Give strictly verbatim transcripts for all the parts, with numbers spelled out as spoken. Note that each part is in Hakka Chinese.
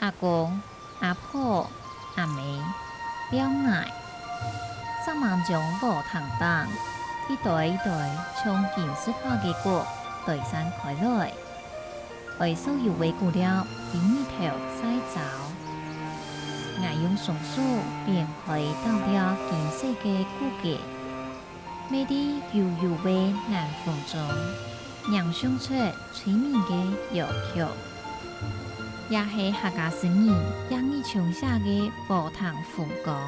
阿公、阿婆、阿姆、表𠊎，煞猛將禾埕頂一堆一堆像金字塔个穀堆散開來，愛所有个穀粒分日頭曬燥。𠊎用雙手展開當條金色个穀根， 尾在悠悠个冷風中，迎想出催眠个搖曲，也係客家詩人葉日松寫个禾埕風光，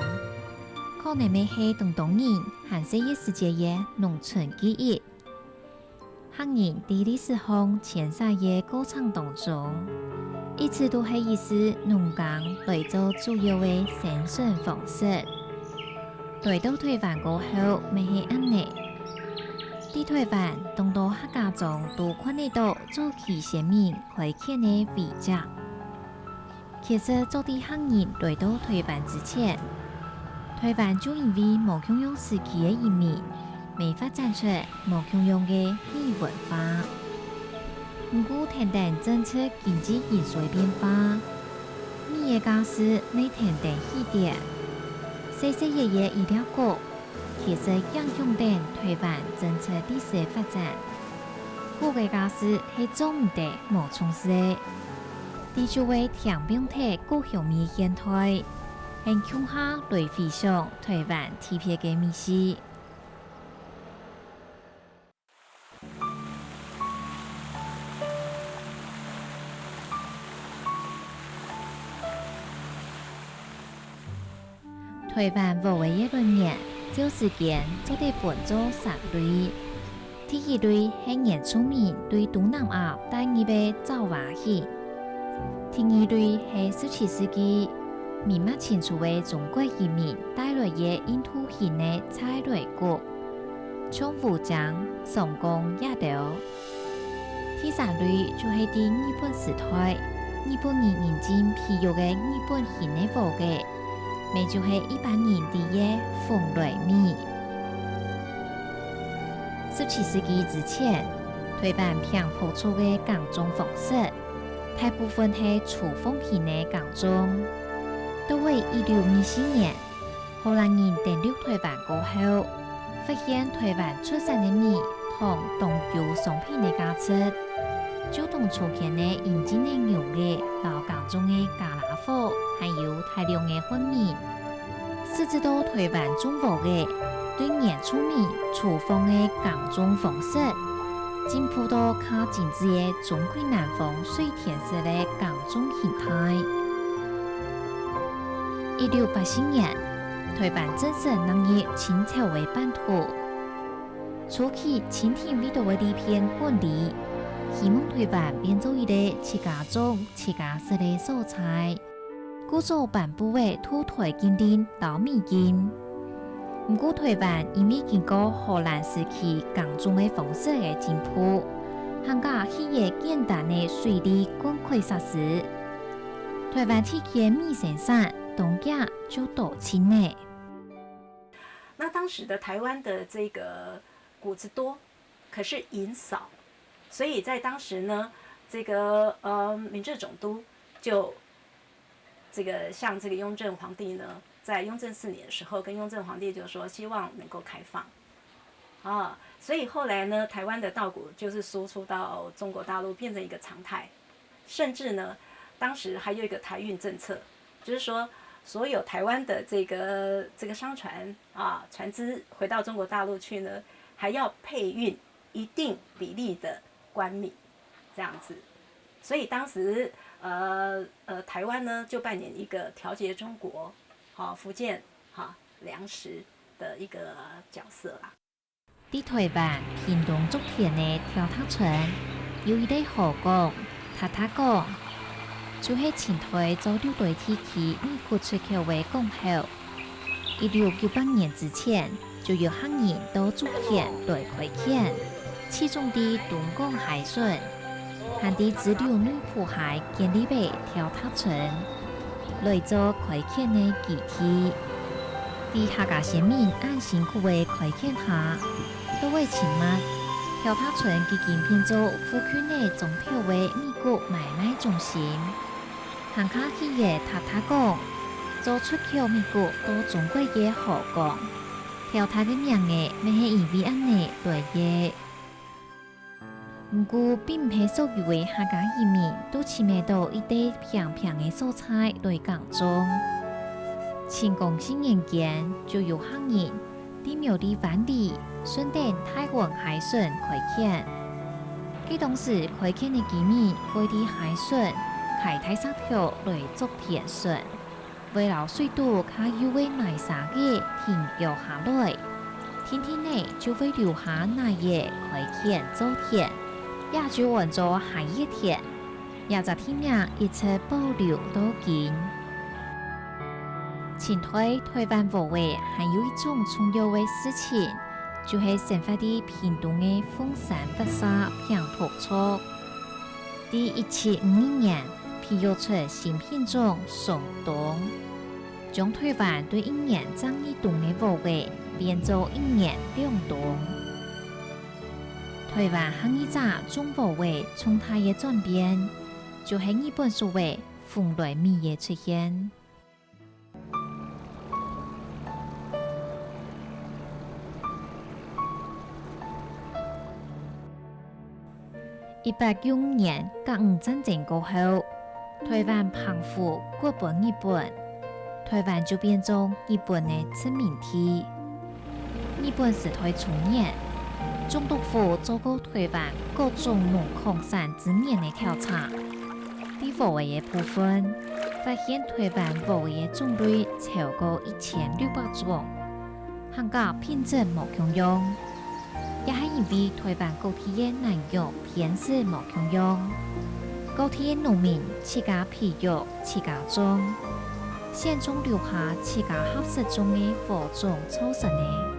可能乜係當多人還細个時節个農村記憶。 客人在歷史上遷徙个過程當中，一直都係以食農耕來做主要个生存方式。來到臺灣過後，乜係恁呢。在臺灣，當多客家庄都看得到早期先民開墾个遺跡。 其實早在客人來到臺灣之前，臺灣就因為無共樣時期个移民，乜發展出無共樣个語文化。毋過跈等政策經濟因素个變化，語个價值乜跈等起跌。細細个个一粒穀， 其實影響等臺灣政策歷史个發展。穀个價值係做毋得無重視个。在就會添放忒穀香味个現代，還共下來回想臺灣特別个味緒。 臺灣禾个一輪年，照時間做得分做三類。第一類係原住民對東南亞帶入个爪哇型，第二類係十七世紀明末清初个中國移民帶來个印度型个在來穀，像烏菁、桑槓這兜。 第三類就係在日本時代，日本人引進培育个日本型个禾仔，乜就係一般人知个蓬萊米。十七世紀之前，臺灣平埔族个耕種方式，大部分係粗放型个耕種。到了一六二四年， 荷蘭人登陸臺灣過後，發現臺灣出產个米當當有商品个價值，就當初間个引進个牛仔摎耕種个家拉貨，還有大量个漢米。使得到臺灣種禾仔對原住民粗放个耕種方式，進步到較精緻个中規南方水田式个耕種形態。 一六八四年，臺灣正式納入清朝个版圖。初期，清廷為著愛利便管理，希望臺灣變做一個自家種、自家食个所在，故所頒布个渡臺禁令摎米禁。毋過，臺灣因為經過荷蘭時期耕種个方式个進步，還加起个簡單个水利灌溉設施， 臺灣地區个米生產當遽就多盡呢。那當時的台灣的這個穀子多，可是銀少，所以在當時呢，這個呃明治總督就這個向這個雍正皇帝呢，在雍正四年的時候，跟雍正皇帝就說希望能夠開放啊，所以後來呢，台灣的稻穀就是輸出到中國大陸，變成一個常態。 甚至呢，當時還有一個台運政策，就是說所有台灣的這個這個商船啊，船隻回到中國大陸去呢，還要配運一定比例的官米，這樣子。所以當時呃呃，台灣呢就扮演一個調節中國，好、福建哈、糧食的一個角色啦。 在臺灣屏東竹田个跳塔村，有一個河港，塔塔港，就係清代做六堆地區米穀出口个港口。一六九八年之前，就有客人到竹田來開墾，起種在東港溪脣， 還在支流內埔溪建立个跳塔村，來做開墾个基地。在客家先民恁辛苦个開墾下，到了清末，跳塔村已經變做附近个庄頭个米穀買賣中心。客家戲个塔塔講，做出口美國到中國个河江，條塔个名仔乜係因為恁仔來个。毋過，並毋係所有个客家移民都尋得到一垤平平个所在來耕種。清光緒年間，就有客人 在苗栗灣裡，順等大門溪脣開墾。該當時開墾个居民會在溪脣㧡大石頭來作田脣，會摎水肚較幼个泥沙仔跈橋下來，定定仔就會留下泥仔開墾做田，也就安做溪仔田。 這隻地名一直保留到今。清代臺灣和仔還有一種重要个事情，就係生活在屏東个鳳山佛社平埔族。在一七五二年，培育出新品種雙冬，將臺灣對一年種一冬个和仔變做一年兩冬。臺灣客語者種和仔重大个轉變， 就係日本所謂蓬萊米个出現。一八九五年甲午戰爭過後，臺灣澎湖割分日本，臺灣就變做日本个殖民地。 日本時代初年，總督府做過臺灣各種農礦產資源个調查，在和仔个部分，發現臺灣和仔个種類超過一千六百種，還過品質無共樣。也係因為臺灣各地个南洋 編制無共樣，各地个農民自家培育、自家種，選種留下自家合適種个和種做成个。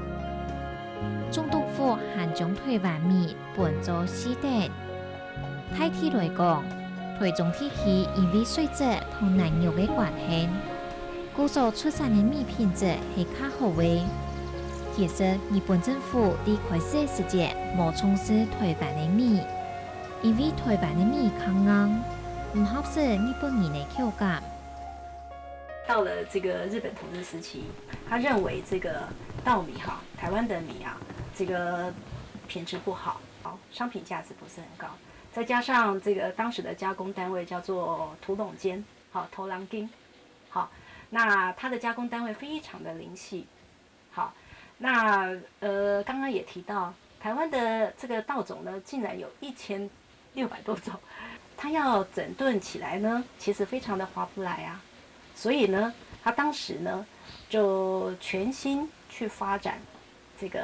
總督府還將臺灣米分做四等。大體來講，臺中地區因為水質同南洋个關係， 故所出產个米品質係較好个。其實日本政府在開始个時節無重視臺灣个米，因為臺灣个米較硬，毋合適日本人个口感。到了這個日本統治時期，他認為這個稻米哈，臺灣的米啊，這個品質不好，商品價值不是很高，再加上這個當時的加工單位叫做土隴間， 好，土隴間，好，那它的加工單位非常的零細，好，那呃，剛剛也提到，臺灣的這個稻種呢，竟然有一千六百多種，它要整頓起來呢，其實非常的划不來啊，所以呢，他當時呢，就全心去發展 這個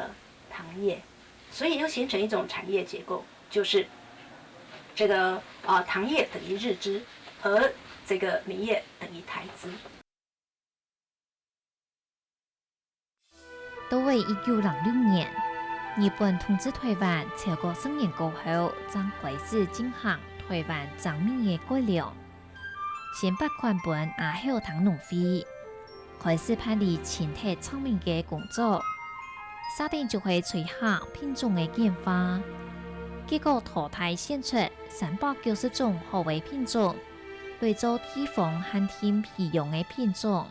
糖業，所以又形成一種產業結構，就是這個呃糖業等於日資，而這個米業等於臺資。到了一九零六年，日本統治臺灣超過十年過後，正開始進行臺灣徵米个改良。 先撥款分阿孝聽農會，開始辦理清冊唱名个工作，續等就係推行品種个簡化。結果淘汰選出三百九十種好个品種，來做地方限定培養个品種。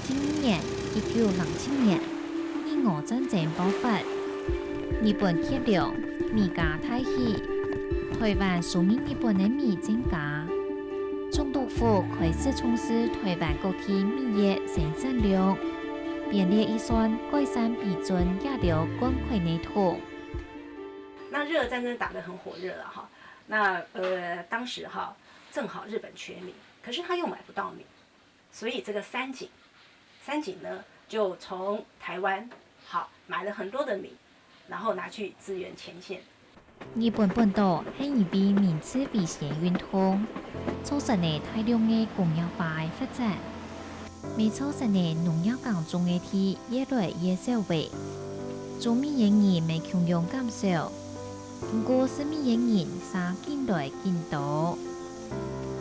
今年，一九零七年，日俄戰爭爆發，日本缺糧，米價大起，臺灣輸分日本个米增加，總督府開始重視臺灣各地米个生產量，編列預算改善備准這兜灌溉个土。那日俄戰爭打得很火熱了哈，那呃當時哈正好日本缺米，可是他又買不到米， 所以這個三井，三井呢就從臺灣好買了很多的米，然後拿去支援前線。日本本島係因為明治維新運動，造成了大量个工業化个發展，乜造成了農業耕種个地越來越少了，種米个人乜共樣減少。毋過食米个人嗄緊來緊多。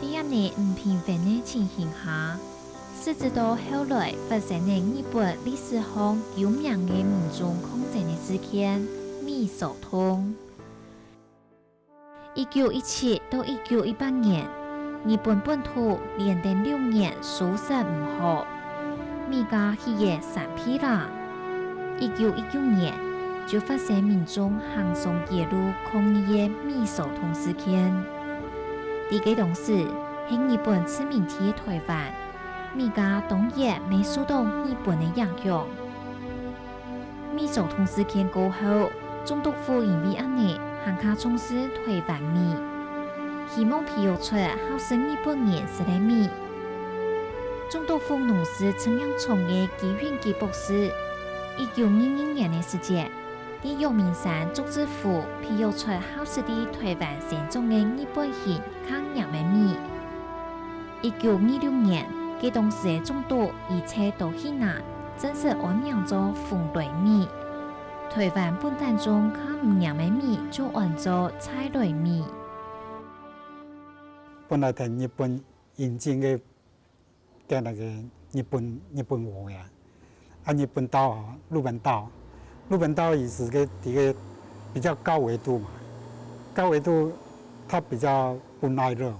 在恁仔毋平衡个情形下， 直至到後來發生了日本歷史上有名个民眾抗爭个事件——米騷動。一九一七到一九一八年，日本本土連等六年收成毋好，米價起了三倍啦。一九一九年就發生民眾行上街路抗議个米騷動事件。在該當時，係日本殖民地个臺灣，米價當然乜受到日本个影響。 米騷動事件過後，總督府因為恁呢還較重視臺灣米，希望培育出好食日本人食个米。總督府農事測驗場个磯雲吉博士，一九二二年个時節，在陽明山竹子湖培育出好食在臺灣生長个日本型較黏个米。 一九二六年，該當時个總督移冊到興南，正式安名做蓬萊米。臺灣本島種較毋黏个米就安做在來米。本來同日本引進个，个那個日本，日本貨呀，啊，日本刀啊，日本刀，日本刀也是个，一個比較高緯度嘛，高緯度它比較不耐熱嘛。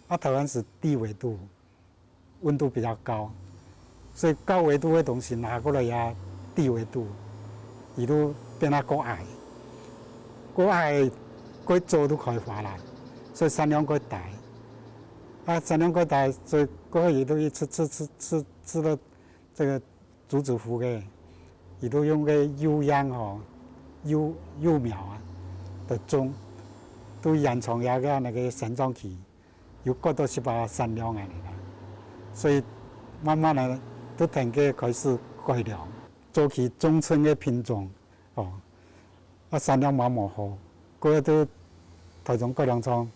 啊，臺灣是低緯度，溫度比較高，所以高緯度个東西拿過來啊，低緯度，佢都變到過矮，過矮，過早都開花啦，所以產量過低。啊，產量過低，所以過後佢都一直，直，直，直，直到這個竹子湖个，佢都用个幼秧吼，幼，幼苗啊，來種，都延長佢个那個生長期。 有過多十八產量恁呢啦。所以慢慢个，都同佢開始改良。早期種成个品種，哦，啊，產量嘛無好，過後都臺中改良場，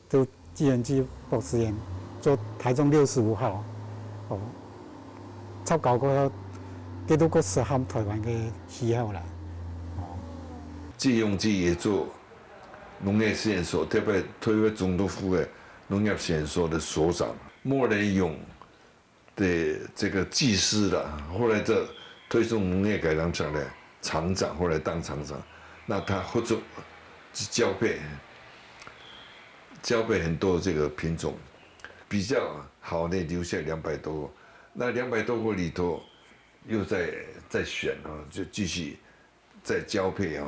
都機緣機博士園做臺中六十五號，哦，插稟過後，佢都過適合臺灣个氣候啦，哦。季永吉也做 農業試驗所，特別，特別總督府个農業試驗所个所長，莫雷永的這個技師啦，後來這臺中農業改良場的廠長，後來當廠長，那他合作交配，交配很多這個品種，比較好的留下兩百多個，那兩百多個裡頭又再，再選啊，就繼續 再交配啊，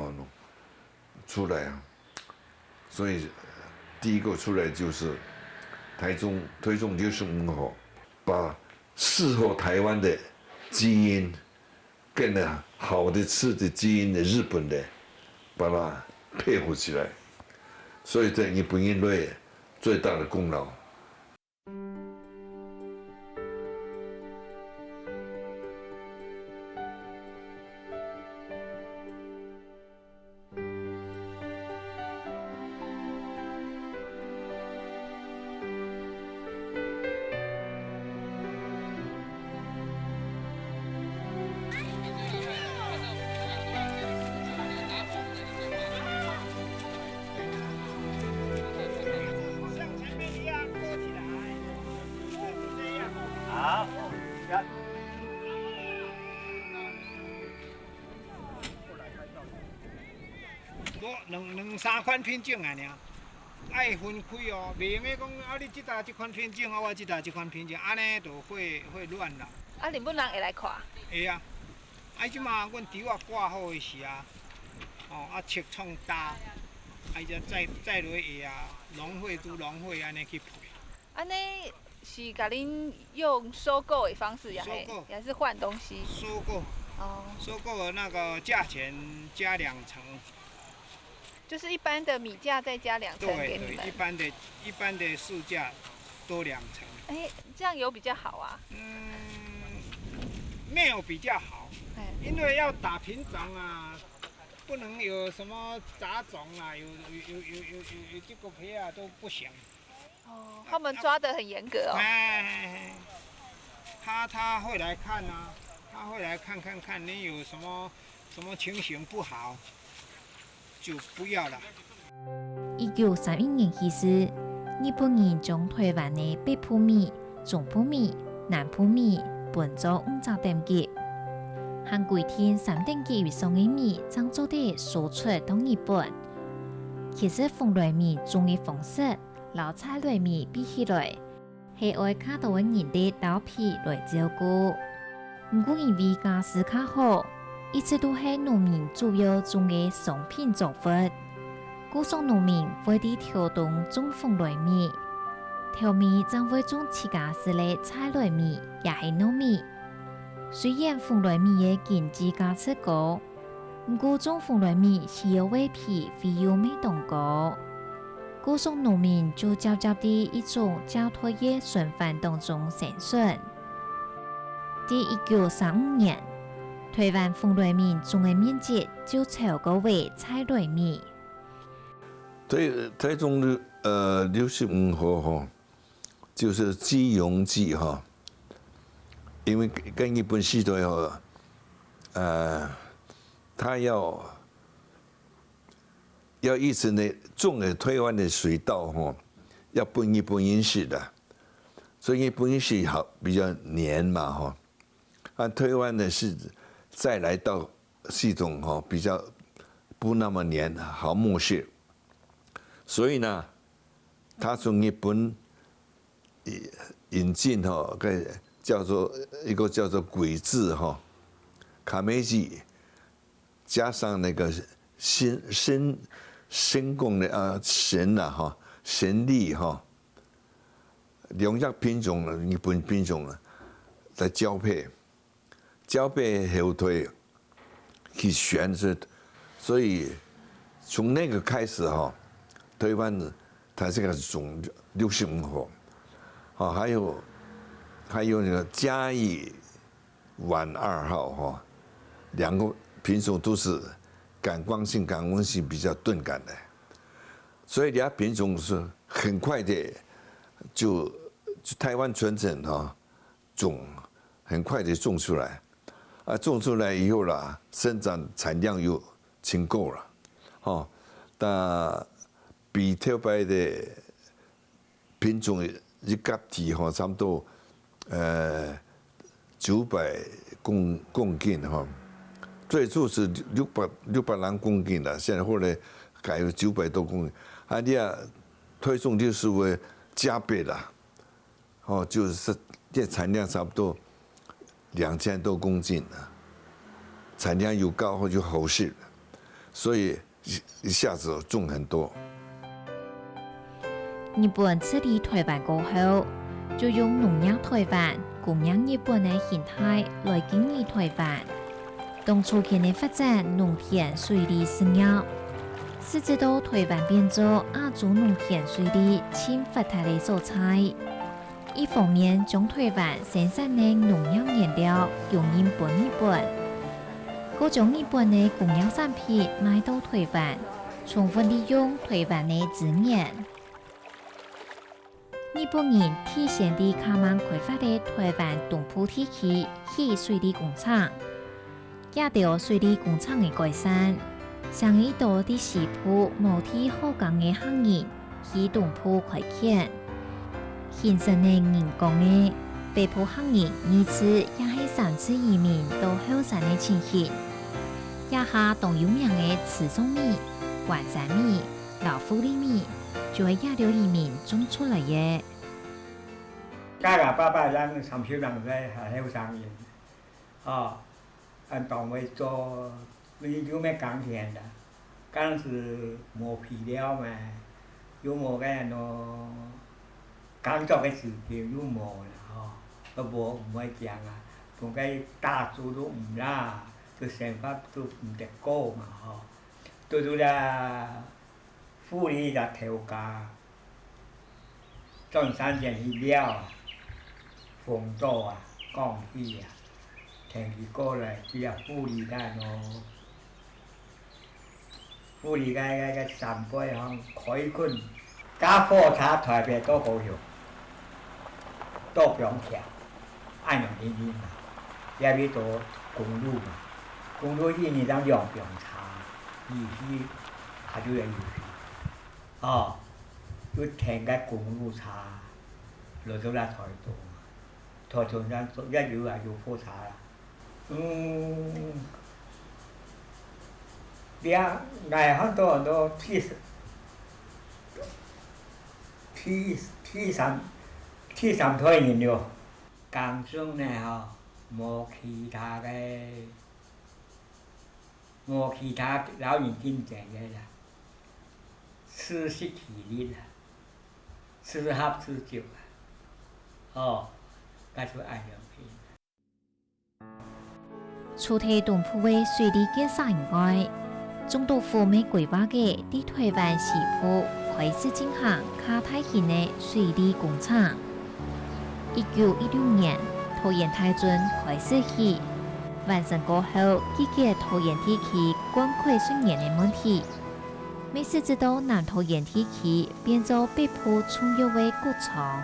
出來啊。所以第一個出來就是臺中，臺中六十五號，把適合臺灣的基因，跟好的吃的基因的日本的，把它配合起來。所以這日本人類最大的功勞。好，無，兩，兩三款品種啊爾，愛分開哦，袂用得講啊，你這搭這款品種，啊，我這搭這款品種，按呢就會，會亂啦。啊，日本人會來看？會啊，啊，這馬阮稻仔割好的時啊，哦，啊，尺寸大，啊，伊才載，載落去啊，農會拄農會按呢去配。 按呢是共恁用收購的方式，也係，收購。也是換東西？收購。哦。收購的那個價錢加兩成。就是一般的米價再加兩成對，給你們。對，一般的，一般的市價多兩成。哎，這樣有比較好啊？嗯，沒有比較好，哎。因為要打品種啊，不能有什麼雜種啊，有，有，有這個配啊都不行。 哦，他們抓得很嚴格哦。哎，他，他會來看啊，他會來看看看你有什麼，什麼情形不好，就不要了。一九三一年起始，日本人將臺灣个北部米、中部米、南部米分做五隻等級，還規定三等級以上个米正做得輸出到日本。其實蓬萊米種个方式摎柴粞米比起來，係愛較多个人力摎被來照顧。毋過因為價數較好，一直都係農民主要種个商品作物。故所農民會在頭冬種紅粞米，頭尾正會種自家食个柴粞米也係糯米。雖然紅粞米个經濟價值高， 毋過種紅粞米需要个被費用乜當高，故所農民就漸漸在一種借代个循環當中生存。在一九三五年，臺灣紅粞米種个面積就超過了柴粞米。臺，臺中六，呃，六十五號吼，就是基隆記哈，因為跟日本時代哈，呃，他要，要一直呢種个臺灣个水稻哈，要分日本人食的，所以日本人食好比較黏嘛哈，啊，臺灣呢是再來到系統哈，比較不那麼黏，好磨食。所以呢，他從日本引，引進哈，个叫做，一個叫做鬼子哈，卡梅吉，加上那個新，新，新貢的，啊，神啊哈，神力哈，兩隻品種，日本品種啊，來交配。 交配後代去選擇，所以從那個開始哈，臺灣它這個種六十五號，啊，還有，還有那個嘉義丸二號哈，兩個品種都是感光性、感溫性比較鈍感的，所以兩個品種是很快的就，就臺灣全省哈， 種，很快地種出來。啊，種出來以後啦，生產產量又真高了，吼，但比頭擺个品種一甲地吼，差不多，呃，九百公，公斤吼。最初是六百，六百零公斤啦，現在後來改為九百多公斤。啊，你啊，臺中綠樹會加倍啦。 哦，就是這產量差不多兩千多公斤啊，產量又高，又好食，所以一，一下子種很多。日本撤離臺灣過後，就用農業臺灣、工業日本个形態來經營臺灣。 當初佢等發展農田水利事業，實質到臺灣變做亞洲農田水利盡發達个所在。一方面將臺灣生產个農業原料供應分日本，過將日本个工業產品賣到臺灣，充分利用臺灣个資源。 日本人提前在較慢開發个臺灣東部地區起水利工廠。這兜水利工廠个改善，成一兜在西部無地好耕个客人去東部開墾。形成了人講个北部客人二次也係三次移民到後山个情形。這下當有名个池上米、關山米、 摎富里米就係這兜移民種出來个。家家伯伯人三十零歲還後生人，吼，恁當會做，有，有乜耕田啦，當時無肥料嘛，又無該喏，耕作个時間又無啦，吼，都無，毋會耕啊，分該打豬都毋啦，就生活都毋得過嘛，吼，都有啦。 富里个頭家，轉山前去尞啊，風倒啊，降雨啊，天氣過來，這富里个咯，富里个，个，个山背項開墾，搭火車臺北到高雄。 到板橋，恁樣定定嘛，也去到公路嘛，公路一日當兩班車，入去，下晝也入去，哦，就停个公路車，落到來臺東，臺東上也有啊，有火車啦。 嗯，這𠊎看到很多鐵，鐵第，第三，第三代人了，耕種呢吼，無其他个，無其他老人競爭个啦，自食其力啦，自合自足啊，吼，該就恁樣去。 除忒東部个水利建設以外，總督府乜規劃个在臺灣西部開始進行較大型个水利工程。一九一六年，桃園大圳開始起，完成過後，解決桃園地區灌溉水源个問題。 乜使得到南桃園地區變做北部重要个谷倉。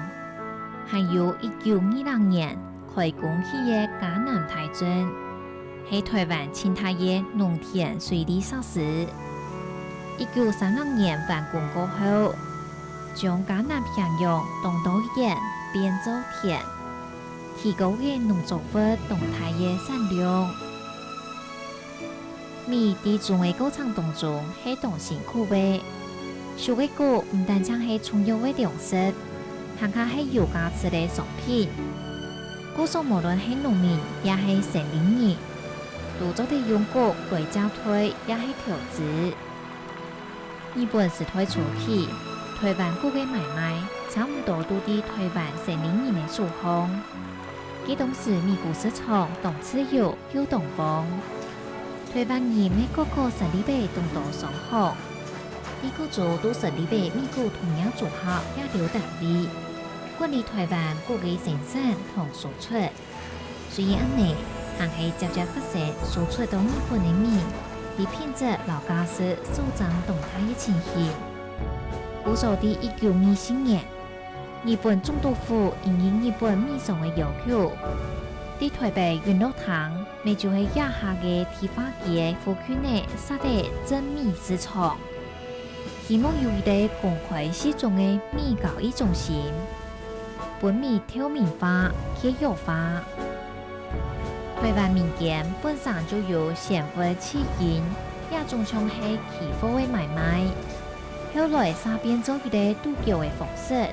還有一九二六年開工起个嘉南大圳，係臺灣盡大个農田水利設施。一九三六年完工過後，將嘉南平洋當多个田變做田，提高个農作物當大个產量。 米在種个過程當中係當辛苦个。收个穀毋單淨係重要个糧食，還較係有價值个商品。故所無論係農民也係生理人，都做得用穀來借貸也係投資。日本時代初期，臺灣穀个買賣差毋多都在臺灣生理人个手項。該當時米穀市場當自由， 又當旺。臺灣人乜個個成立仔當多商行，在各州都成立仔米穀同業組合這兜單位，管理臺灣穀个生產同輸出。雖然恁仔，還係輒輒發生輸出到日本个米，在品質摎價數所佔當大个情形。故所在一九二四年， 日本總督府因應日本米商个要求，在臺北雲林堂，乜就係這下个迪化街个附近仔設立鎮米市場，希望有一個公開市場个米交易中心，分米透明化、契約化。臺灣民間本身就有先物棄銀這種像係期貨个買賣，後來煞變做一個賭繳个方式。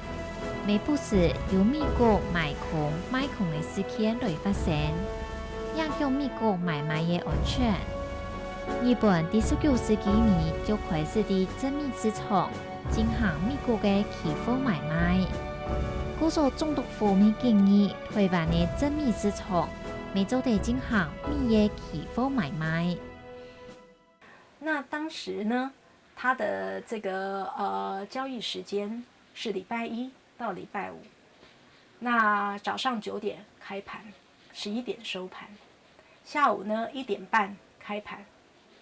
乜不時有米穀買空賣空个事件來發生，影響米穀買賣个安全。日本在十九世紀尾就開始在鎮米市場進行米穀个期貨買賣。故所總督府乜建議臺灣个鎮米市場乜做得進行米个期貨買賣。那當時呢，它的這個呃交易時間是禮拜一到禮拜五，那早上九點開盤，十一點收盤，下午呢一點半開盤，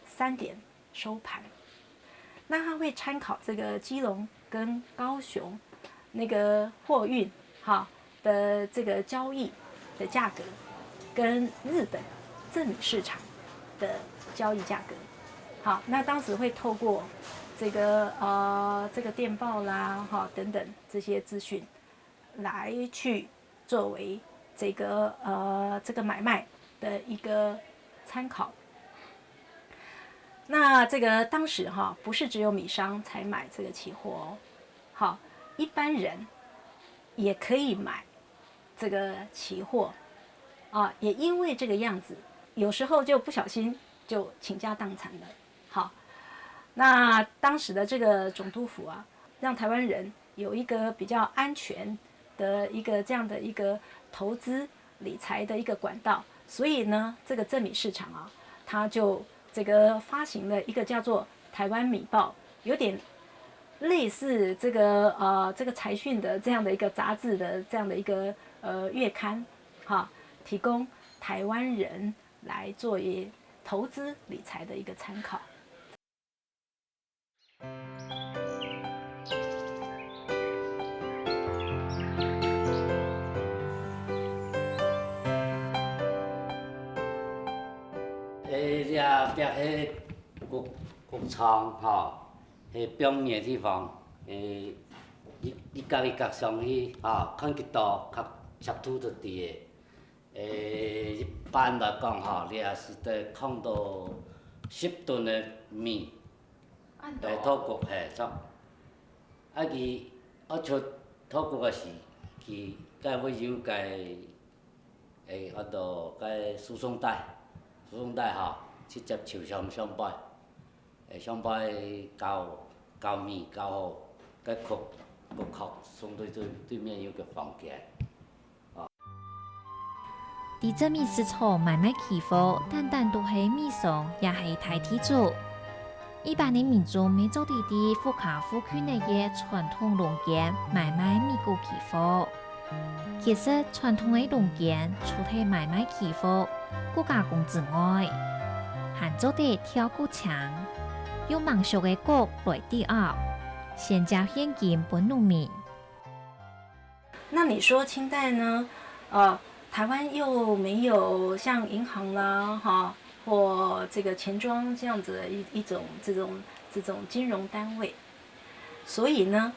三點收盘。那它會參考這個基隆跟高雄那個貨運哈的這個交易的價格，跟日本正米市場的交易價格。好，那當時會透過這個呃這個電報啦，哈等等這些資訊，來去作為這個呃這個買賣的一個參考。那這個當時哈，不是只有米商才買這個期貨哦，好，一般人也可以買這個期貨啊，也因為這個樣子，有時候就不小心就傾家蕩產了。好，那當時的這個總督府啊，讓台灣人有一個比較安全的一個這樣的一個投資理財的一個管道，所以呢，這個鎮米市場啊，它就這個發行了一個叫做台灣米報，有點類似這個呃這個財訊的這樣的一個雜誌的這樣的一個呃月刊，哈，提供台灣人來做一投資理財的一個參考。誒，這壁係穀穀倉吼，係放米个地方。誒，你你家己踅上去吼，看幾多較接觸得到个。 誒，一般來講吼，這係得囥到十噸个米，來做穀，嘿，做。啊佢我出土谷个時，佢該會有个，誒，安到該輸送帶，輸送帶吼，直接就上上背，誒，上背交交米交好，該穀穀殼送對對對面有个房間。 在這米市場買賣期貨，單單都係米商也係大地主。一般个民眾乜做得在屋下附近个傳統農間買賣米穀期貨。其實傳統个農間除忒買賣期貨、穀加工之外，還做得挑穀青，用爌熟个穀來抵押，先借現金分農民。 那你說清代呢？呃，台湾又没有像银行啦，哈，或这个钱庄这样子的一一种这种这种金融单位，所以呢，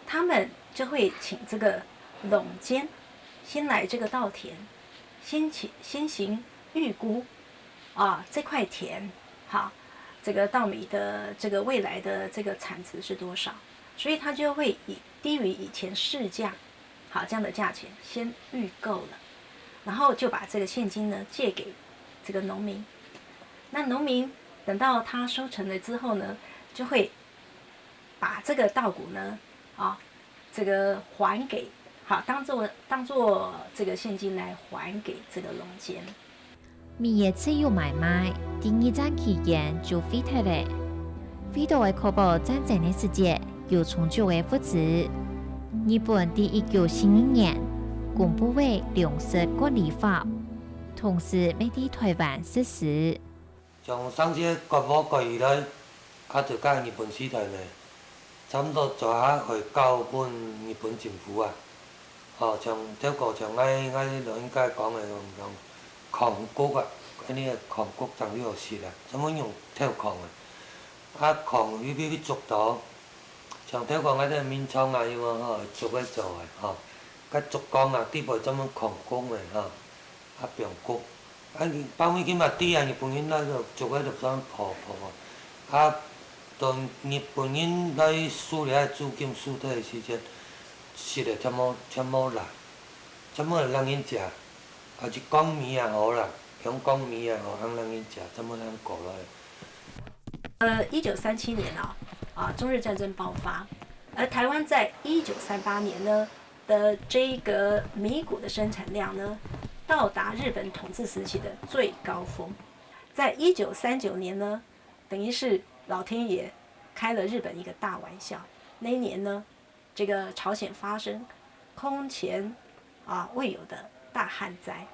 他们就会请这个农监先来这个稻田，先请先行预估啊这块田，哈，这个稻米的这个未来的这个产值是多少，所以他就会以低于以前市价，好，这样的价钱先预购了，然后就把这个现金呢借给这个农民。那农民等到他收成了之后呢，就会把这个稻谷呢，啊，这个还给，好，当做当做这个现金来还给这个农间。 米个自由买卖，第二站期間就廢忒了。為著愛確保戰爭个時節有充足个物資，日本在一九四二年公布个糧食管理法，同時乜在台灣實施。從上次割禾割起來，啊就到日本時代呢，差毋多就愛交分日本政府啊。 吼，像頭過像𠊎𠊎老人家講个，講講礦穀啊，恁呢个礦穀正有食啊，專門用偷礦啊。啊礦又愛去捉到，像頭過𠊎兜眠床啊，有無吼，竹仔做个吼，該竹管啊，底背專門礦穀个吼，啊放穀。 啊，放尾去嘛，知啊，日本人來就逐个就算破破啊。啊，當日本人來收掠个租金收忒个時節，食个全無全無啦，全無會人人食，啊，一公米也好啦，兩公米也好，通人人食，全無通過來。呃，一九三七年啊，啊，中日战争爆发，而台湾在一九三八年呢的这个米谷的生产量呢，到达日本统治时期的最高峰。在一九三九年呢，等于是老天爷开了日本一个大玩笑。那一年呢，这个朝鲜发生空前啊未有的大旱灾。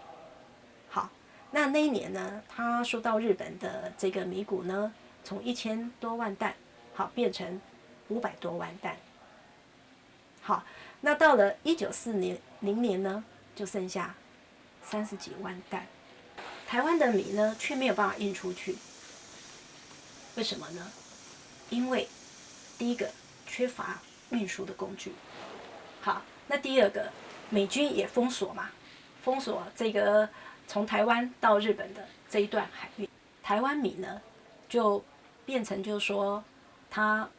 好，那那一年呢，他收到日本的这个米谷呢，从一千多万担，好，变成五百多万担。好，那到了一九四零年呢，就剩下三十几万担。台湾的米呢，却没有办法运出去，为什么呢？因为第一个缺乏运输的工具，好，那第二个美军也封锁嘛，封锁这个从台湾到日本的这一段海运，台湾米呢就变成就是说它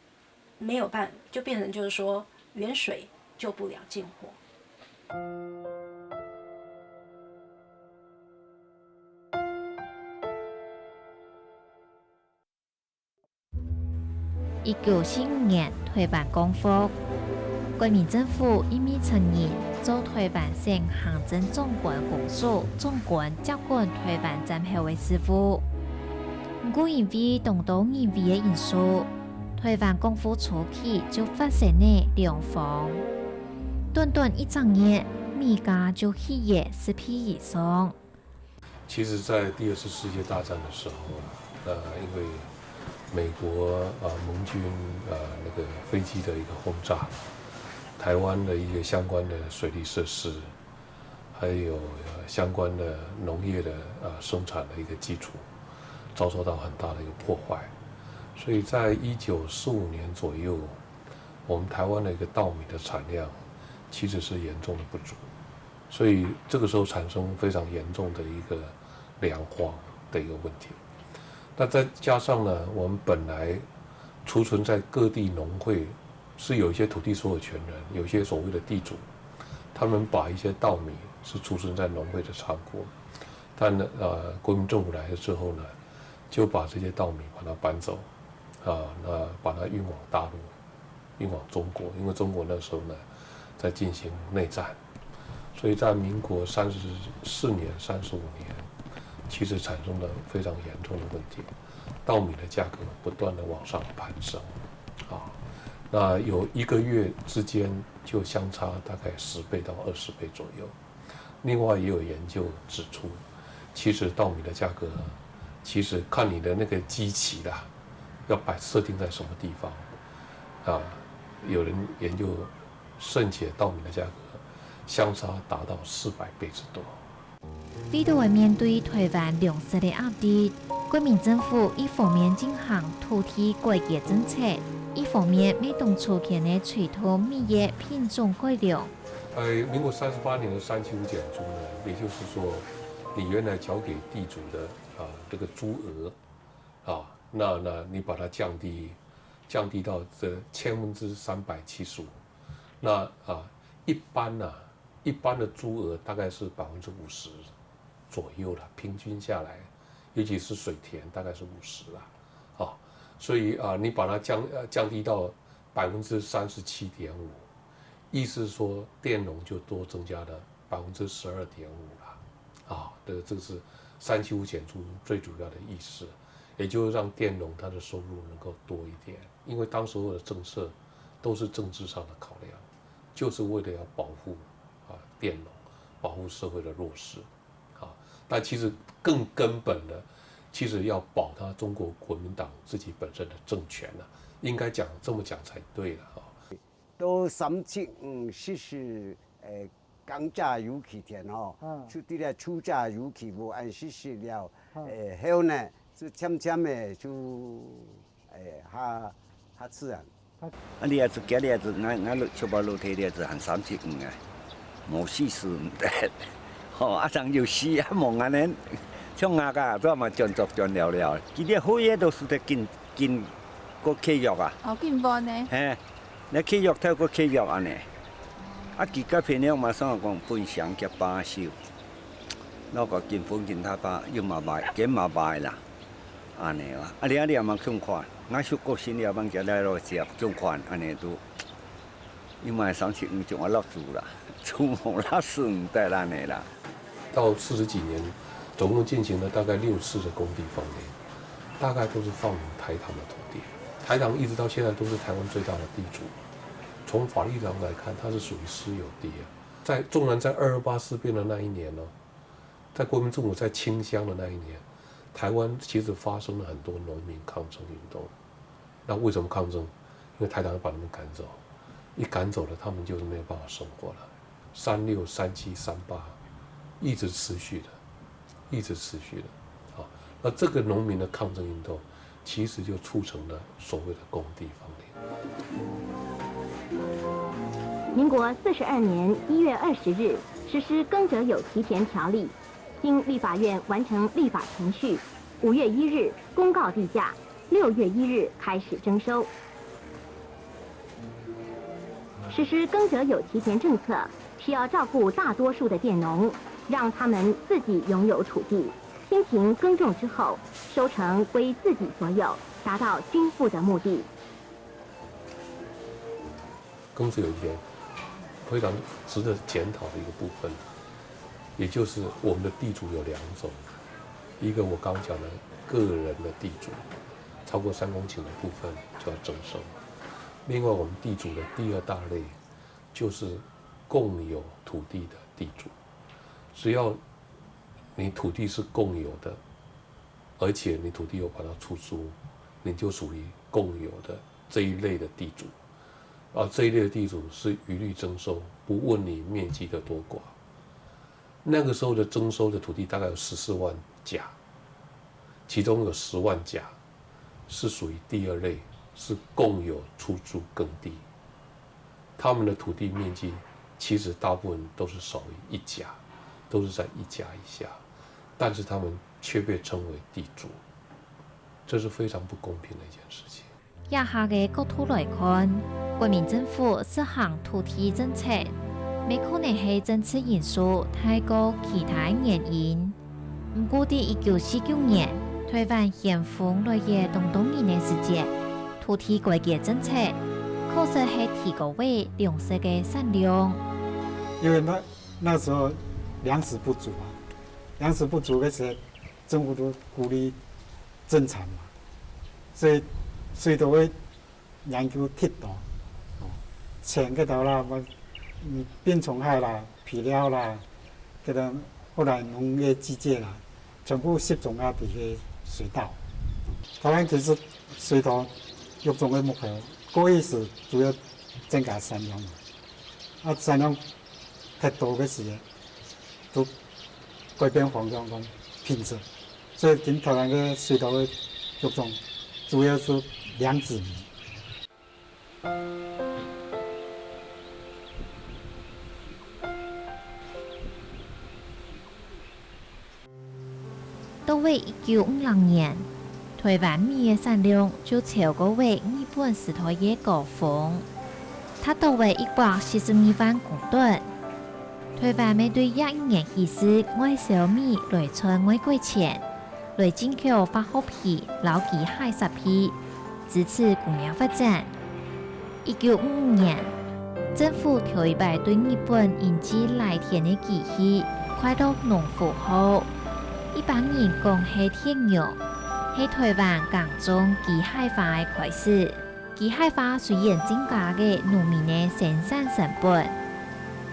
没有办，就变成就是说远水救不了近火。一九四五年，台湾光复，國民政府任命陳儀做台灣省行政長官公署長官，接管台灣戰後个事務。毋過因為當多人為个因素，台灣光復初期就發生了糧荒，短短一隻月，米價就起了十倍以上。其實，在第二次世界大戰的時候啊，呃，因為美國啊盟軍啊那個飛機的一個轟炸，台灣的一些相關的水利設施，還有呃相關的農業的啊生產的一個基礎，遭受到很大的一個破壞。所以在一九四五年左右，我們台灣的一個稻米的產量其實是嚴重的不足。 所以這個時候產生非常嚴重的一個糧荒的一個問題。那再加上呢，我們本來儲存在各地農會是有一些土地所有权人，有一些所谓的地主，他们把一些稻米是储存在农会的仓库，但呢，呃，国民政府来了之后呢，就把这些稻米把它搬走，啊，那把它运往大陆，运往中国，因为中国那时候呢在进行内战，所以在民国三十四年、三十五年，其实产生了非常严重的问题，稻米的价格不断的往上攀升，啊，那有一个月之间就相差大概十倍到二十倍左右。另外也有研究指出，其实稻米的价格，其实看你的那个基期啦，要摆设定在什么地方啊。有人研究，甚且稻米的价格相差达到四百倍之多。為著愛面對台灣糧食个壓力，國民政府一方面進行土地改革政策，一方面為當初間个垂頭米个品種改良。在民国三十八年的三七五减租呢，也就是说，你原来缴给地主的啊这个租额啊，那那你把它降低，降低到这千分之三百七十五，那啊一般呢、一般的租额大概是百分之五十左右了，平均下来，尤其是水田大概是五十啦，啊，所以啊，你把它降呃降低到百分之三十七点五，意思是说电农就多增加了百分之十二点五啦，啊，这个这个是三七五减租最主要的意思，也就是让电农他的收入能够多一点，因为当时候的政策都是政治上的考量，就是为了要保护啊电农，保护社会的弱势。啊，但其实更根本的，其实要保他中国国民党自己本身的政权呢，应该讲这么讲才对了哈。到三七五实施，诶，耕者有其田吼，就除了畜者有其屋恁实施了，诶，后呢，就漸漸个就，诶，下下自然。 啊，你也是，今日也是，俺俺六七八六天，你也是喊三七五啊，无四十毋得。吼，啊，常有时啊，望安尼，像我啊，都嘛转作转了了，今日好嘢都输得紧紧个契约啊。哦，紧搬呢。嘿，你契约透过契约安尼，啊，佢个朋友嘛，算讲分享个把手，那个紧分紧他把，又嘛卖，紧嘛卖啦。 安尼啊，啊，你啊，你也嘛共款，若是个新了，慢慢来落接共款，安尼都，因为三七五种啊落注啦，注无落输毋得安尼啦。到四十几年，总共进行了大概六次的公地放田，大概都是放台糖的土地。台糖一直到现在都是台湾最大的地主。从法律上来看，它是属于私有地啊。在纵然在二二八事变的那一年呢，在国民政府在清乡的那一年，台湾其实发生了很多农民抗争运动。那为什么抗争？因为台糖把他们赶走，一赶走了，他们就是没有办法生活了。三六、三七、三八，一直持续的，一直持续的。好，那这个农民的抗争运动，其实就促成了所谓的公地放田。民国四十二年一月二十日实施耕者有其田条例，经立法院完成立法程序，五月一日公告地价，六月一日开始征收。实施耕者有其田政策，是要照顾大多数的佃农，让他们自己拥有土地，辛勤耕种之后，收成归自己所有，达到均富的目的。耕者有其田非常值得检讨的一个部分，也就是我们的地主有两种，一个我刚讲的个人的地主，超过三公顷的部分就要征收。另外，我们地主的第二大类就是共有土地的地主，只要你土地是共有的，而且你土地有把它出租，你就属于共有的这一类的地主。啊，这一类的地主是一律征收，不问你面积的多寡。那个时候的征收的土地大概有十四万甲，其中有十万甲是属于第二类，是共有出租耕地。他们的土地面积其实大部分都是少于一甲，都是在一甲以下，但是他们却被称为地主，这是非常不公平的一件事情。這下个角度來看，國民政府實行土地政策，乜可能係政治因素大過其他原因。毋過，在一九四九年，臺灣掀風來个當多人个時節，土地改革政策確實係提高了糧食个產量。因為那，那時候糧食不足啊，糧食不足个時候，政府都鼓勵增產嘛，所以，所以都會 研究忒多，哦，淺个頭啦，麼，嗯，病蟲害啦，肥料啦，這个後來農業機械啦，全部集中啊，在該水稻。臺灣其實水稻育種个目標，過去係主要增加產量嘛。啊，產量忒多个時，都改變方向，講品質。 所以今臺灣个水稻个育種，主要係良子米。到了一九五六年，臺灣米个產量就超過了日本時代个高峰，達到了一百四十二萬公噸。 臺灣乜對這一年起勢外銷米來賺外國錢，來進口化學肥摎機械設備，支持工業發展。一九五五年，政府頭一擺對日本引進犁田个機器，快樂農夫號。一般人講係田牛，係臺灣耕種機械化个開始。 機械化雖然增加了農民个生產成本，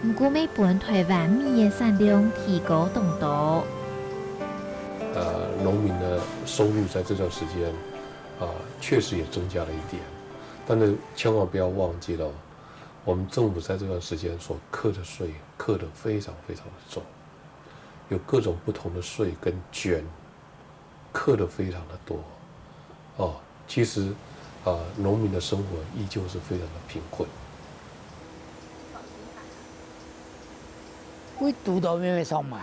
毋過乜分臺灣米个產量提高當多。呃，農民的收入在這段時間，啊，確實也增加了一點，但是千萬不要忘記了，我們政府在這段時間所課的稅課得非常非常的重，有各種不同的稅跟捐， 課得非常的多。哦，其實，啊，農民的生活依舊是非常的貧困。佢堵到面上買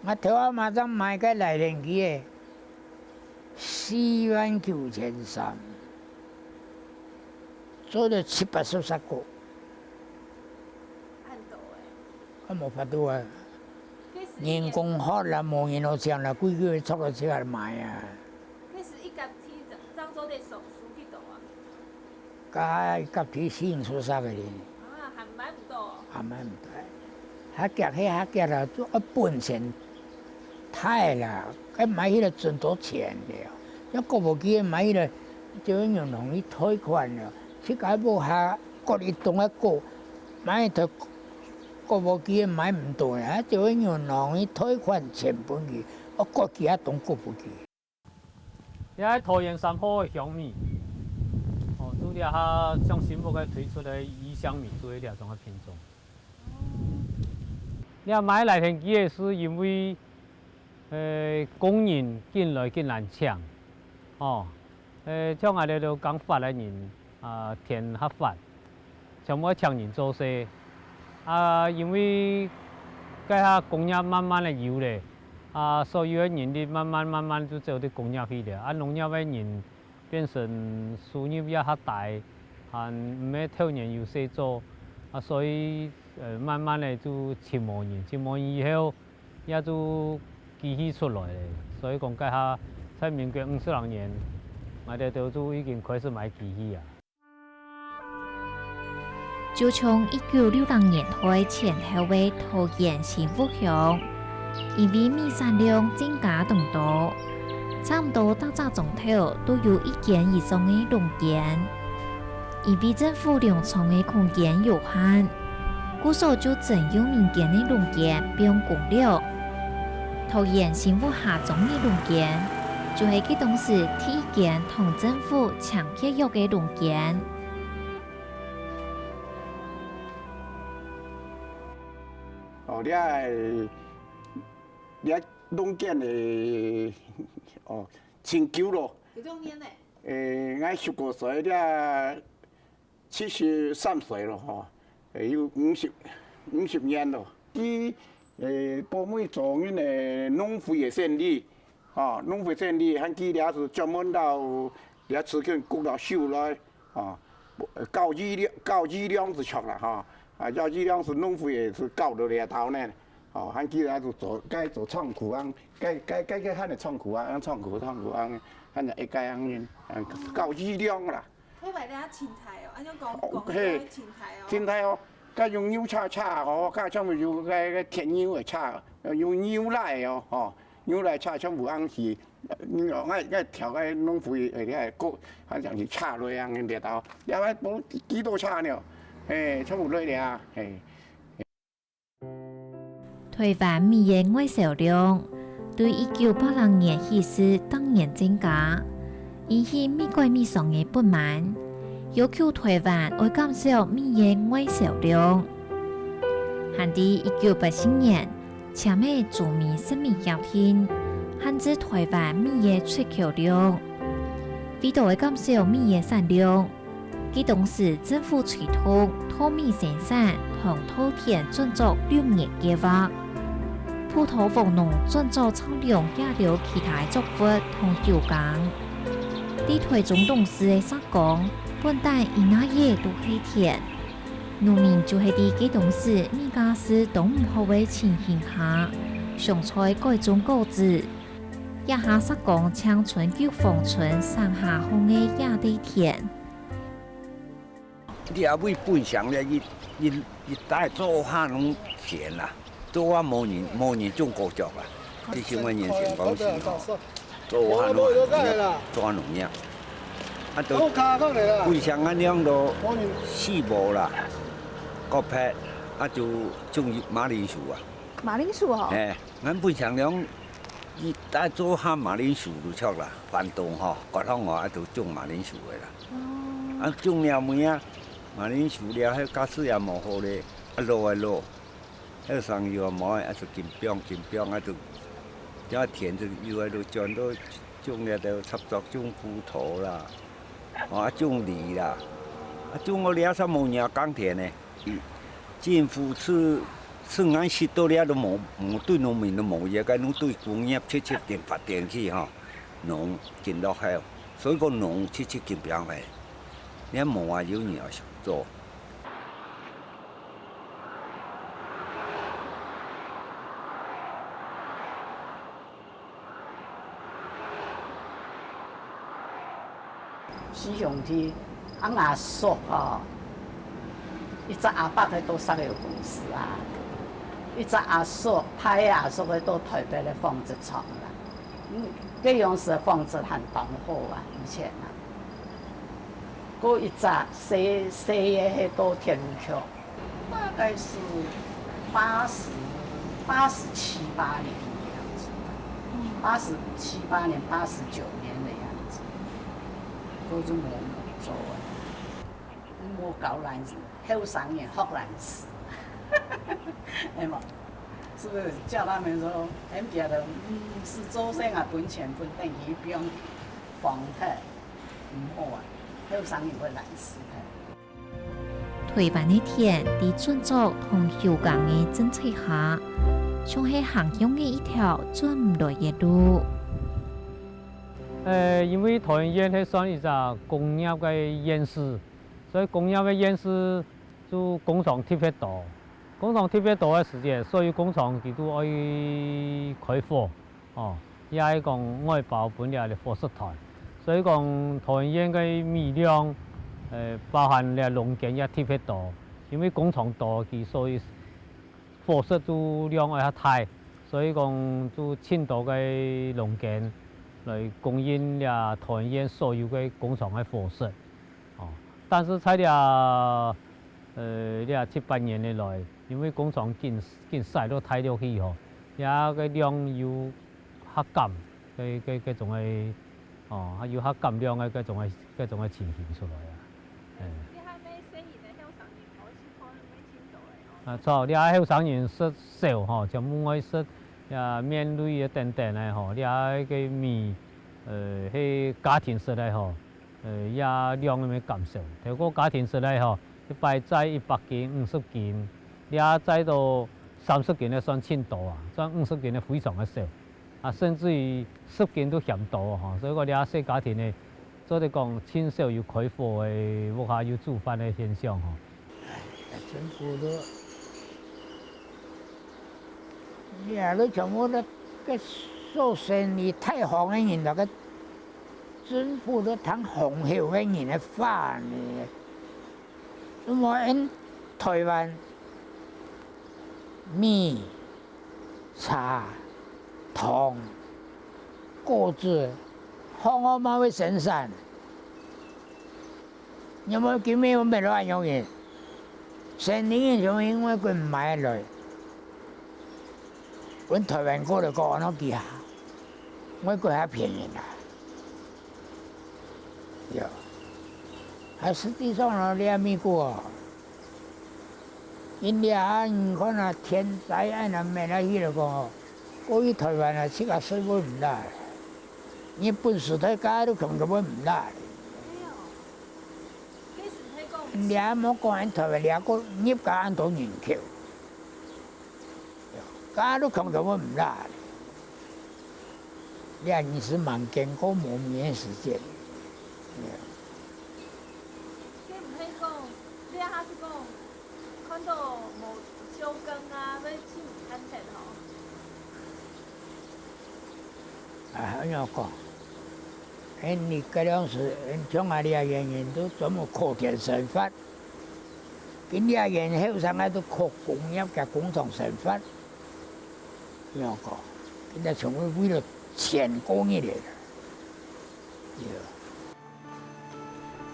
，𠊎頭阿媽正買个犁田機个，四萬九千三，做了七八十隻个。恁多欸。啊，無法度啊。 人工學啦，無人好請啦，規矩个捉到自家買啊。該時一甲天正，正做得收，收幾多啊？該一甲天四五十隻个哩。啊，還買毋到哦。還買毋到。較遽，該較遽啦，就愛本錢大啦，該買起來真多錢了。像割禾機个買起來，就用銀行去貸款了，自家無下割一棟个割，買一台 割禾機个買毋到呢，就愛銀行去貸款錢分佢，愛割幾下棟割分佢。這係桃園三號个香米，哦，就這下上新屋个推出个義鄉米，就係這種个品種。這買犁田機个係因為，呃，工人緊來緊難請，哦，呃，像𠊎兜都耕伐个人，啊，田較闊， 全部愛請人做事。啊，因為該下工業慢慢个有咧，啊，所有个人力慢慢慢慢就走到工業去咧。啊，農業个人變成收入也較低，還毋係透年有事做，啊，所以，呃，慢慢个就尋無人，尋無人以後，也就機器出來咧。所以講該下在民國五十六年，𠊎兜就已經開始買機器啊。 就像一九六零年代前後个桃園新屋鄉，因為米產量增加當多，差毋多逐隻庄頭都有一間以上个農間。因為政府糧倉个空間有限，故所就徵用民間个農間放公寮。 桃園新屋下庄个農間，就係該當時第一間同政府簽契約个農間。哦，這个，這農間个，哦，真久咯。幾多年呢？誒，𠊎十五歲，這 七十三歲咯吼，誒，有五十，五十年咯。佢，誒，保每庄人个農會个選舉，吼，農會成立，還記得係專門到這附近割落樹來，吼，交雨量，交雨量就著啦，吼。啊，交雨量係農會係交到這兜呢，吼，還記得係做，該做倉庫啊，該，該，該，該喊个倉庫啊，倉庫，倉庫啊，喊个一個啊，啊，交雨量啦。 台灣這青菜哦，恁樣講，哦，講起來嘿，青菜哦。青菜哦，該用牛車車哦，該全部用該，該鐵牛个車，用牛犁哦，吼，牛犁車全部恁樣去，呃，𠊎，𠊎調該農會，呃，該个，好像係車落恁樣个力道，了還無幾多車呢，嘿，全部落了，嘿。 台灣米个外銷量對一九八零年起勢逐年增加，引起米改米商个不滿，要求台灣愛減少米个外銷量。還在一九八四年簽个中美食米協定，限制台灣米个出口量，為著愛減少米个產量， 該當時政府推動稻米生產同稻田轉作六年計畫，葡萄黃農轉作菜種這兜其他作物同休耕。在台中東勢个石岡，本旦一哪仔都係田，農民就係在該當時米價係當毋好个情形下，常在改種果子。這下石岡淨賰九芳村山下項个這垤田。 這位本鄉咧，一，一，一帶做下攏田啦，做下無人，無人種果子啦。這生活原先講是吼，做下攏農業，做下農業。啊，都本鄉恁樣都四無啦，割忒，啊，就種馬鈴薯啊。馬鈴薯哦。哎，咱本鄉咧，一帶做下馬鈴薯就著啦，翻東吼，割項哦，啊，就種馬鈴薯个啦。 啊，種了尾啊，馬鈴薯了，該價數也無好咧，啊，落啊落，該生意也無，啊，就緊放緊放，啊，就，這田就又啊，就轉到種了，就插作種葡萄啦，哦，啊，種梨啦，啊，種到了，煞無人耕田呢。政府自，自𠊎識到了都無，無對農民都無益，該攏對工業直接緊發展去吼，農緊落後。 所以講農直接緊放忒，你無啊有人愛想做。四兄弟，啊，阿叔吼，一隻阿伯係做石油公司啊，一隻阿叔，大个阿叔係做台北个紡織廠啦。 嗯，該央時紡織還當好啊，以前啊。過一隻細，細个係做鐵路局，大概是八十，八十七八年的樣子吧，八十七八年、八十九年的樣子，過就無，無做了。 莫教懶尸，後生人學懶尸，係無？是不是？叫他們說，恁樣的，嗯，是做生啊，本錢本等於不用放忒，毋好啊，後生人會懶尸忒。台灣个田，在轉作同休耕个政策下，像係行向个一條轉毋來个路。呃，因為桃園縣係算一隻工業个縣市， 所以工業个縣市就工廠特別多。工廠特別多个時節，所有工廠佢都愛開火，哦，也係講外包分這个火石團。所以講，桃園縣个米量，呃，包含這農耕也特別多，因為工廠多，佢所以火石就量愛較大，所以講就盡多个農耕來供應這桃園縣所有个工廠个火石。 哦，但是在這，呃，這七八年以來，因為工廠緊，緊徙到大陸去吼，這个量有下減，該，該，該種个，哦，還有下減量个該種个，該種个情形出來啊。哎。你還沒生意的後生人，我是可能沒聽到的哦。啊，著，這後生人食少吼，全部愛食這麵類个等等个吼，這个米，呃，係家庭食个吼。 呃，也量也減少。頭過家庭食个吼，一擺載一百斤、五十斤，這載到三十斤个算盡多啊，算五十斤个非常个少。啊，甚至於食品都嫌多吼，所以講這細家庭呢，做得講盡少有開火个，屋下有煮飯个現象吼。政府都，你啊，你全部都个做生意大方个人，那个政府都聽紅口个人个話呢。 怎麼𫣆臺灣米、茶、糖、果子，好好嘛會生產？你有無今晡日有買到恁樣个？生理人就因為佢買來，分臺灣過來講，安到幾下，外國較便宜啦。 有。啊，實際上呢，這美國哦，因為啊，你看啊，天災恁樣乜來去了講哦，過去臺灣啊，自家稅會毋落，日本時代加都強都會毋落。哎喲，該時代講，你啊，莫講𫣆臺灣，你啊，過日本恁多人口。 加都強強會毋落。這人是蠻艱苦無眠个時節。該毋係講，這下係講，看到無收工啊，愛去毋趁忒吼。啊，恁樣講，𫣆俚該量時，像𠊎這原因都專門靠田生活。 今這人後生个都靠工業个工廠生活，仰講，今這全部為了錢過日个。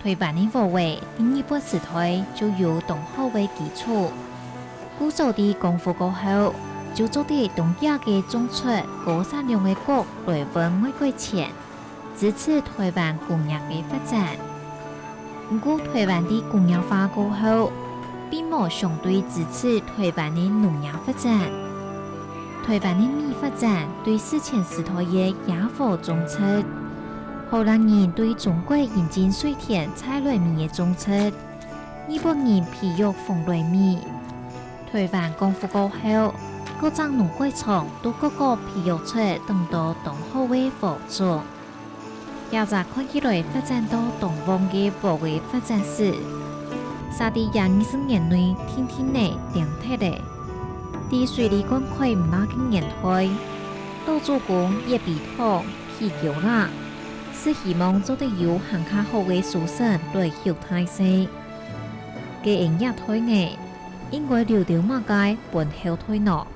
臺灣个禾仔，日本時代就有當好个基礎，故所在光復過後，就做得當遽个種出高產量个穀來換外國錢。 支持臺灣工業个發展。毋過，臺灣在工業化過後，並無相對支持臺灣个農業發展。臺灣个米發展對史前時代个野火種植，荷蘭人對中國引進水田在來米个種植，日本人培育蓬萊米。臺灣光復過後，各隻農改場都各個培育出當多當好个禾種。 這隻看起來發展到當旺个禾仔發展史，嗄在這二十年內定定仔停忒咧。在水利灌溉毋罅个年代，老祖公挖陂塘、起橋欄，係希望做得有還較好个收成來畜大細。該𫣆這代呢，應該留兜麼个分後代呢？